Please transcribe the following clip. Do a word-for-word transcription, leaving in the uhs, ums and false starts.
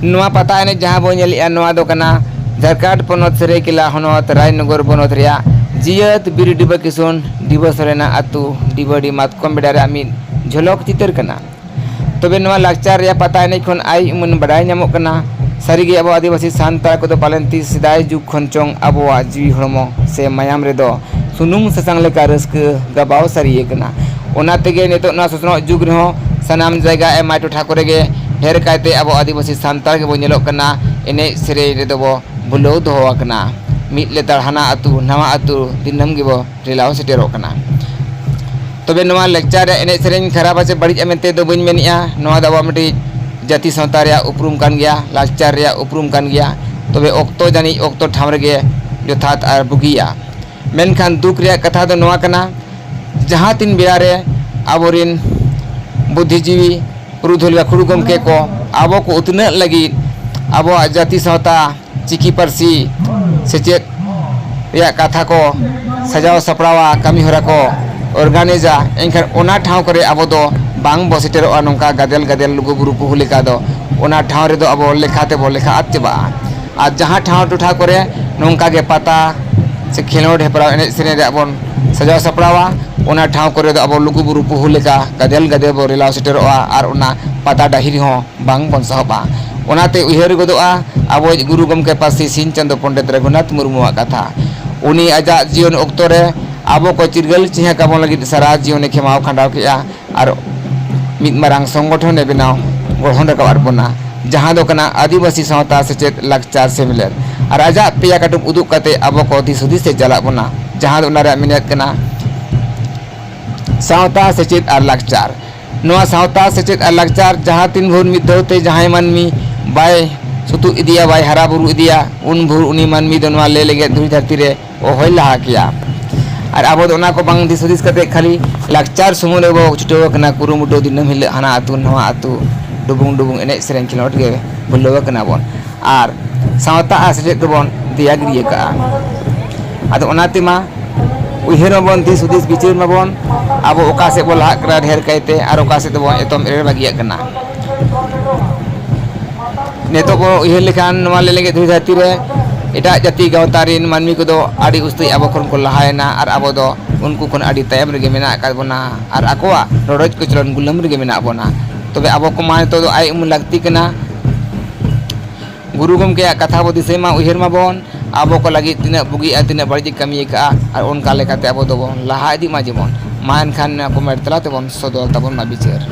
ᱱᱚᱣᱟ ᱯᱟᱛᱟ ᱮᱱᱮᱡ ᱡᱟᱦᱟᱸ ᱵᱚᱱ ᱧᱮᱞᱮᱜᱼᱟ, ᱱᱚᱣᱟ ᱫᱚ ᱠᱟᱱᱟ ᱡᱷᱟᱨᱠᱷᱚᱸᱰ ᱯᱚᱱᱚᱛ ᱥᱟᱹᱨᱟᱹᱭᱠᱮᱞᱟ ᱦᱚᱱᱚᱛ ᱨᱟᱡᱽᱱᱚᱜᱚᱨ ᱵᱚᱱᱚᱛ ᱨᱮᱭᱟᱜ ᱡᱤᱭᱟᱹᱛ ᱵᱤᱨ ᱰᱤᱵᱟᱹ ᱠᱤᱥᱩᱱ ᱰᱤᱵᱟᱹ ᱥᱚᱨᱮᱱᱟᱜ ᱟᱹᱛᱩ ᱰᱤᱵᱟᱹᱰᱤ ᱢᱟᱛᱠᱚᱢ ᱵᱮᱰᱟ ᱨᱮᱭᱟᱜ ᱢᱤᱫ ᱡᱷᱚᱞᱚᱠ ᱪᱤᱛᱟᱹᱨ ᱠᱟᱱᱟ᱾ ᱛᱚᱵᱮ ᱱᱚᱣᱟ ᱞᱟᱠᱪᱟᱨ ᱨᱮᱭᱟᱜ ᱯᱟᱛᱟ ᱮᱱᱮᱡ ᱠᱷᱚᱱ ᱟᱭ ᱩᱢᱟᱹᱱ ᱵᱟᱰᱟᱭ ᱧᱟᱢᱚᱜ ᱠᱟᱱᱟ᱾ ᱥᱟᱹᱨᱤᱜᱮ ᱟᱵᱚ ᱟᱹᱫᱤᱵᱟᱹᱥᱤ ᱥᱟᱱᱛᱟᱲ ᱠᱚᱫᱚ ᱯᱟᱞᱮᱱ ᱛᱤᱥ ᱥᱮᱫᱟᱭ ᱡᱩᱜᱽ ᱠᱷᱚᱱ ᱪᱚᱝ ᱟᱵᱚᱣᱟᱜ ᱡᱤᱣᱤ ᱦᱚᱲᱢᱚ ᱥᱮ ᱢᱟᱭᱟᱢ ᱨᱮᱫᱚ ᱥᱩᱱᱩᱢ ᱥᱟᱥᱟᱝ ᱞᱮᱠᱟ ᱨᱟᱹᱥᱠᱟᱹ ᱜᱟᱵᱟᱣ ᱥᱟᱹᱨᱤ ᱟᱠᱟᱱᱟ᱾ ᱚᱱᱟ ᱛᱮᱜᱮ ᱱᱤᱛᱚᱜ ᱱᱚᱣᱟ ᱥᱚᱥᱱᱚᱜ ᱡᱩᱜᱽ ᱨᱮᱦᱚᱸ ᱥᱟᱱᱟᱢ ᱡᱟᱭᱜᱟ ᱟᱭᱢᱟ ᱴᱚᱴᱷᱟ ᱠᱚᱨᱮ ᱜᱮ ᱰᱷᱮᱨ ᱠᱟᱭᱛᱮ ᱟᱵᱚ ᱟᱹᱫᱤᱵᱟᱹᱥᱤ ᱥᱟᱱᱛᱟᱲ ᱜᱮᱵᱚ ᱧᱮᱞᱚᱜ ᱠᱟᱱᱟ, ᱮᱱᱮᱡ ᱥᱮᱨᱮᱧ ᱨᱮᱫᱚ ᱵᱚ ᱵᱷᱩᱞᱟᱹᱣ ᱫᱚᱦᱚ ᱟᱠᱟᱱᱟ᱾ ᱢᱤᱫ ᱞᱮᱛᱟᱲ ᱦᱟᱱᱟ ᱟᱹᱛᱩ ᱱᱟᱣᱟ ᱟᱹᱛᱩ ᱫᱤᱱᱟᱹᱢ ᱜᱮᱵᱚ ᱨᱮᱞᱟᱣ ᱥᱮᱴᱮᱨᱚᱜ ᱠᱟᱱᱟ᱾ ᱛᱚᱵᱮ ᱱᱚᱣᱟ ᱞᱮᱠᱪᱟᱨ ᱨᱮᱭᱟᱜ ᱮᱱᱮᱡ ᱥᱮᱨᱮᱧ ᱠᱷᱟᱨᱟᱯᱟ ᱪᱮ ᱵᱟᱹᱲᱤᱡᱼᱟ ᱢᱮᱱᱛᱮ ᱫᱚ ᱵᱟᱹᱧ ᱢᱮᱱᱮᱜᱼᱟ᱾ ᱱᱚᱣᱟ ᱫᱚ ᱟᱵᱚᱣᱟᱜ ᱢᱤᱫᱴᱤᱡ ᱡᱟᱹᱛᱤ ᱥᱟᱶᱛᱟ ᱨᱮᱭᱟᱜ ᱩᱯᱨᱩᱢ ᱠᱟᱱ ᱜᱮᱭᱟ, ᱞᱟᱠᱪᱟᱨ ᱨᱮᱭᱟᱜ ᱩᱯᱨᱩᱢ ᱠᱟᱱ ᱜᱮᱭᱟ᱾ ᱛᱚᱵᱮ ᱚᱠᱛᱚ ᱡᱟᱹᱱᱤᱡ ᱚᱠᱛᱚ ᱴᱷᱟᱶ ᱨᱮᱜᱮ ᱡᱚᱛᱷᱟᱛ ᱟᱨ ᱵᱩᱜᱤᱭᱟ᱾ ᱢᱮᱱᱠᱷᱟᱱ ᱫᱩᱠ ᱨᱮᱭᱟᱜ ᱠᱟᱛᱷᱟ ᱫᱚ ᱱᱚᱣᱟ ᱠᱟᱱᱟ, ᱡᱟᱦᱟᱸ ᱛᱤᱱ ᱵᱮᱲᱟ ᱨᱮ ᱟᱵᱚᱨᱮᱱ ᱵᱩᱫᱽᱫᱷᱤᱡᱤᱵᱤ ᱯᱩᱨᱩᱫᱷᱩᱞ ᱜᱟᱹᱠᱷᱩᱲ ᱜᱚᱢᱠᱮ ᱠᱚ ᱟᱵᱚ ᱠᱚ ᱩᱛᱱᱟᱹᱜ ᱞᱟᱹᱜᱤᱫ ᱟᱵᱚᱣᱟᱜ ᱡᱟᱹᱛᱤ ᱥᱟᱶᱛᱟ ᱪᱤᱠᱤ ᱯᱟᱹᱨᱥᱤ ᱥᱮᱪᱮᱫ ᱨᱮᱭᱟᱜ ᱠᱟᱛᱷᱟ ᱠᱚ ᱥᱟᱡᱟᱣ ᱥᱟᱯᱲᱟᱣᱟ, ᱠᱟᱹᱢᱤ ᱦᱚᱨᱟ ᱠᱚ ᱚᱨᱜᱟᱱᱟᱭᱤᱡᱟ, ᱮᱱᱠᱷᱟᱱ ᱚᱱᱟ ᱴᱷᱟᱶ ᱠᱚᱨᱮ ᱟᱵᱚ ᱫᱚ ᱵᱟᱝ ᱵᱚ ᱥᱮᱴᱮᱨᱚᱜᱼᱟ᱾ ᱱᱚᱝᱠᱟ ᱜᱟᱫᱮᱞ ᱜᱟᱫᱮᱞ ᱞᱩᱜᱩ ᱵᱩᱨᱩ ᱯᱩᱦᱩ ᱞᱮᱠᱟ ᱫᱚ ᱚᱱᱟ ᱴᱷᱟᱶ ᱨᱮᱫᱚ ᱟᱵᱚ ᱞᱮᱠᱷᱟ ᱛᱮᱵᱚ ᱞᱮᱠᱷᱟ ᱟᱫ ᱪᱟᱵᱟᱜᱼᱟ᱾ ᱟᱨ ᱡᱟᱦᱟᱸ ᱴᱷᱟᱶ ᱴᱚᱴᱷᱟ ᱠᱚᱨᱮ ᱱᱚᱝᱠᱟ ᱜᱮ ᱯᱟᱛᱟ ᱥᱮ ᱠᱷᱮᱞᱳᱰ ᱦᱮᱯᱨᱟᱣ ᱮᱱᱮᱡ ᱥᱮᱨᱮᱧ ᱨᱮᱭᱟᱜ ᱵᱚᱱ ᱥᱟᱡᱟᱣ ᱥᱟᱯᱲᱟᱣᱟ, ᱚᱱᱟ ᱴᱷᱟᱶ ᱠᱚᱨᱮ ᱫᱚ ᱟᱵᱚ ᱞᱩᱜᱩ ᱵᱩᱨᱩ ᱯᱩᱦᱩ ᱞᱮᱠᱟ ᱜᱟᱫᱮᱞ ᱜᱟᱫᱮᱞ ᱵᱚ ᱨᱮᱞᱟᱣ ᱥᱮᱴᱮᱨᱚᱜᱼᱟ ᱟᱨ ᱚᱱᱟ ᱯᱟᱛᱟ ᱰᱟᱹᱦᱤ ᱨᱮᱦᱚᱸ ᱵᱟᱝ ᱵᱚᱱ ᱥᱟᱦᱚᱵᱼᱟ᱾ ᱚᱱᱟᱛᱮ ᱩᱭᱦᱟᱹᱨ ᱜᱚᱫᱚᱜᱼᱟ ᱟᱵᱚᱭᱤᱡ ᱜᱩᱨᱩ ᱜᱚᱢᱠᱮ ᱯᱟᱹᱨᱥᱤ ᱥᱤᱧ ᱪᱟᱸᱫᱚ ᱯᱚᱱᱰᱤᱛ ᱨᱚᱜᱷᱩᱱᱟᱛᱷ ᱢᱩᱨᱢᱩᱣᱟᱜ ᱠᱟᱛᱷᱟ᱾ ᱩᱱᱤ ᱟᱡᱟᱜ ᱡᱤᱭᱚᱱ ᱚᱠᱛᱚ ᱨᱮ ᱟᱵᱚ ᱠᱚ ᱪᱤᱨᱜᱟᱹᱞ ᱪᱤᱱᱦᱟᱹ ᱠᱟᱵᱚᱱ ᱞᱟᱹᱜᱤᱫ ᱥᱟᱨᱟ ᱡᱤᱭᱚᱱᱮ ᱠᱷᱮᱢᱟᱣ ᱠᱷᱟᱸᱰᱟᱣ ᱠᱮᱜᱼᱟ ᱟᱨ ᱢᱤᱫ ᱢᱟᱨᱟᱝ ᱥᱚᱝᱜᱚᱴᱷᱚᱱᱮ ᱵᱮᱱᱟᱣ ᱜᱚᱲᱦᱚᱱ ᱨᱟᱠᱟᱵ ᱟᱫ ᱵᱚᱱᱟ, ᱡᱟᱦᱟᱸ ᱫᱚ ᱠᱟᱱᱟ ᱟᱹᱫᱤᱵᱟᱹᱥᱤ ᱥᱟᱶᱛᱟ ᱥᱮᱪᱮᱫ ᱞᱟᱠᱪᱟᱨ ᱥᱮᱢᱞᱮᱫ᱾ ᱟᱨ ᱟᱡᱟᱜ ᱯᱮᱭᱟ ᱠᱟᱹᱴᱩᱵ ᱩᱫᱩᱜ ᱠᱟᱛᱮ ᱟᱵᱚ ᱠᱚ ᱫᱤᱥ ᱦᱩᱫᱤᱥ ᱮ ᱪᱟᱞᱟᱜ ᱵᱚᱱᱟ, ᱡᱟᱦᱟᱸ ᱫᱚ ᱚᱱᱟ ᱨᱮᱭᱟᱜ ᱢᱮᱱᱮᱫ ᱠᱟᱱᱟ ᱥᱟᱶᱛᱟ ᱥᱮᱪᱮᱫ ᱟᱨ ᱞᱟᱠᱪᱟᱨ᱾ ᱱᱚᱣᱟ ᱥᱟᱶᱛᱟ ᱥᱮᱪᱮᱫ ᱟᱨ ᱞᱟᱠᱪᱟᱨ ᱡᱟᱦᱟᱸ ᱛᱤᱱ ᱵᱷᱳᱨ ᱢᱤᱫ ᱫᱷᱟᱣ ᱛᱮ ᱡᱟᱦᱟᱸᱭ ᱢᱟᱹᱱᱢᱤ ᱵᱟᱭ ᱥᱩᱛᱩᱜ ᱤᱫᱤᱭᱟ, ᱵᱟᱭ ᱦᱟᱨᱟ ᱵᱩᱨᱩ ᱤᱫᱤᱭᱟ, ᱩᱱ ᱵᱷᱳᱨ ᱩᱱᱤ ᱢᱟᱹᱱᱢᱤ ᱫᱚ ᱱᱚᱣᱟ ᱞᱮ ᱞᱮᱜᱮᱫ ᱫᱷᱩᱲᱤ ᱫᱷᱟᱹᱨᱛᱤ ᱨᱮ ᱚᱦᱚᱭ ᱞᱟᱦᱟ ᱠᱮᱭᱟ᱾ ᱟᱨ ᱟᱵᱚ ᱫᱚ ᱚᱱᱟ ᱠᱚ ᱵᱟᱝ ᱫᱤᱥ ᱦᱩᱫᱤᱥ ᱠᱟᱛᱮ ᱠᱷᱟᱹᱞᱤ ᱞᱟᱠᱪᱟᱨ ᱥᱩᱢᱩᱝ ᱨᱮᱵᱚ ᱪᱷᱩᱴᱟᱹᱣ ᱟᱠᱟᱱᱟ, ᱠᱩᱨᱩᱢᱩᱴᱩ ᱫᱤᱱᱟᱹᱢ ᱦᱤᱞᱳᱜ ᱦᱟᱱᱟ ᱟᱹᱛᱩ ᱱᱚᱣᱟ ᱟᱹᱛᱩ ᱰᱩᱵᱩᱝ ᱰᱩᱵᱩᱝ ᱮᱱᱮᱡ ᱥᱮᱨᱮᱧ ᱠᱷᱮᱞᱳᱰ ᱜᱮ ᱵᱷᱩᱞᱟᱹᱣ ᱟᱠᱟᱱᱟ ᱵᱚᱱ᱾ ᱟᱨ ᱥᱟᱶᱛᱟ ᱟᱨ ᱥᱮᱪᱮᱫ ᱫᱚᱵᱚᱱ ᱫᱮᱭᱟ ᱜᱤᱰᱤ ᱟᱠᱟᱫᱼᱟ᱾ ᱟᱫᱚ ᱚᱱᱟ ᱛᱮᱢᱟ ᱩᱭᱦᱟᱹᱨ ᱢᱟᱵᱚᱱ, ᱫᱤᱥ ᱦᱩᱫᱤᱥ ᱵᱤᱪᱟᱹᱨ ᱢᱟᱵᱚᱱ, ᱟᱵᱚ ᱚᱠᱟ ᱥᱮᱫ ᱵᱚᱱ ᱞᱟᱦᱟᱜ ᱠᱟᱱᱟ ᱰᱷᱮᱨ ᱠᱟᱭᱛᱮ ᱟᱨ ᱚᱠᱟ ᱥᱮᱫ ᱫᱚᱵᱚᱱ ᱮᱛᱚᱢ ᱮᱨᱮᱲ ᱵᱟᱹᱜᱤᱭᱟᱜ ᱠᱟᱱᱟ᱾ ᱱᱤᱛᱚᱜ ᱵᱚ ᱩᱭᱦᱟᱹᱨ ᱞᱮᱠᱷᱟᱱ, ᱱᱚᱣᱟ ᱞᱮᱸᱜᱮᱡ ᱫᱷᱩᱲᱤ ᱫᱷᱟᱹᱨᱛᱤ ᱨᱮ ᱮᱴᱟᱜ ᱡᱟᱹᱛᱤ ᱜᱟᱶᱛᱟ ᱨᱮᱱ ᱢᱟᱹᱱᱢᱤ ᱠᱚᱫᱚ ᱟᱹᱰᱤ ᱩᱥᱛᱟᱹᱭ ᱟᱵᱚ ᱠᱷᱚᱱ ᱠᱚ ᱞᱟᱦᱟᱭᱮᱱᱟ ᱟᱨ ᱟᱵᱚ ᱫᱚ ᱩᱱᱠᱩ ᱠᱷᱚᱱ ᱟᱹᱰᱤ ᱛᱟᱭᱚᱢ ᱨᱮᱜᱮ ᱢᱮᱱᱟᱜ ᱟᱠᱟᱫ ᱵᱚᱱᱟ᱾ ᱟᱨ ᱟᱠᱚᱣᱟᱜ ᱨᱚᱰᱚᱡ ᱠᱚᱪᱞᱚᱱ ᱜᱩᱞᱟᱹᱢ ᱨᱮᱜᱮ ᱢᱮᱱᱟᱜ ᱵᱚᱱᱟ᱾ ᱛᱚᱵᱮ ᱟᱵᱚ ᱠᱚᱢᱟ ᱱᱤᱛᱚᱜ ᱫᱚ ᱟᱭ ᱩᱢᱩᱞ ᱞᱟᱹᱠᱛᱤ ᱠᱟᱱᱟ᱾ ᱜᱩᱨᱩ ᱜᱚᱢᱠᱮᱭᱟᱜ ᱠᱟᱛᱷᱟ ᱵᱚ ᱫᱤᱥᱟᱹᱭ ᱢᱟ, ᱩᱭᱦᱟᱹᱨ ᱢᱟᱵᱚᱱ, ᱟᱵᱚ ᱠᱚ ᱞᱟᱹᱜᱤᱫ ᱛᱤᱱᱟᱹᱜ ᱵᱩᱜᱤ ᱟᱨ ᱛᱤᱱᱟᱹᱜ ᱵᱟᱹᱲᱤᱡ ᱮ ᱠᱟᱹᱢᱤ ᱟᱠᱟᱫᱼᱟ, ᱟᱨ ᱚᱱᱠᱟ ᱞᱮᱠᱟᱛᱮ ᱟᱵᱚ ᱫᱚᱵᱚᱱ ᱞᱟᱦᱟ ᱤᱫᱤᱜ ᱢᱟ ᱡᱮᱢᱚᱱ᱾ ᱢᱟ ᱮᱱᱠᱷᱟᱱ ᱱᱚᱣᱟ ᱠᱚᱢᱮᱱᱴ ᱛᱟᱞᱟ ᱛᱮᱵᱚᱱ ᱥᱚᱫᱚᱨ ᱛᱟᱵᱚᱱ ᱢᱟ ᱵᱤᱪᱟᱹᱨ᱾